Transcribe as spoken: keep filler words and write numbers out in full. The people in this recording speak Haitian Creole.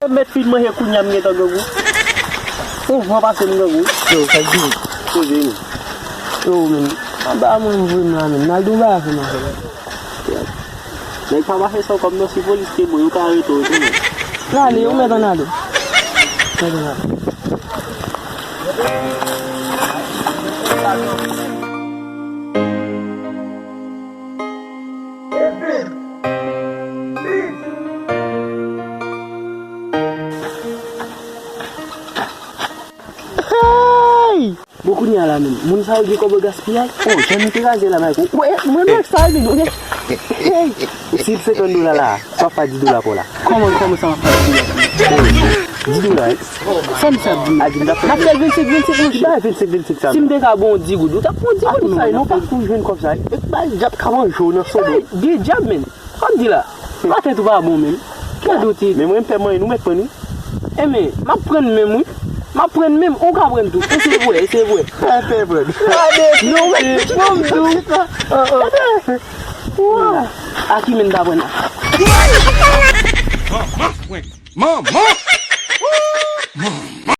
Mèt fin manje kounye a m gentan grangou. Yon van pase m grangou. Yo, sa k gen? Poze nou. Yo, men. Anba mwen m voye m la, men. Naldo ba avè m avè. Nèg pa mache san kòb non, si polis te mwen, yo ka arete w tou, men. N ale, yo mèt ann ale. Mèt ann ale. Hey! Bon, kounye a la menm, moun sa yo gen kòb yo gaspiyay. Oh, jan nou te raze la, Mayko. Wè, mwen nèg sa vin, ok? Hey! Si l senkant dola la, sa w ap fè a dis dola pa w la? Kòman, kòman sa m ap fè a dis dola pa m? Dis dola, wi. Sa m sa di? A di m t ap fè. M ap fè vennsenk, vennsenk, monchè. Ki bagay vennsenk, vennsenk sa? Si m te ka ba w dis goud, ou t ap pran dis goud ou sa, non, pa pou jwenn kòb sa. E ki bagay dyab ka manje w nan somèy? Ki bagay de dyab, menn? Sa w di la? Patèt ou pa bon menm. Gade w ti. Men mwen m pè manyen nou mèt pran wi. Enben, m ap pran menm wi. M ap pran menm, ou ka pran tou. Eseye vwè, eseye vwè. Pè, pè pran. Gade ti. Non, men, bon, m di w. Wa. A ki men m ta pran la? Manman frenk. Manman!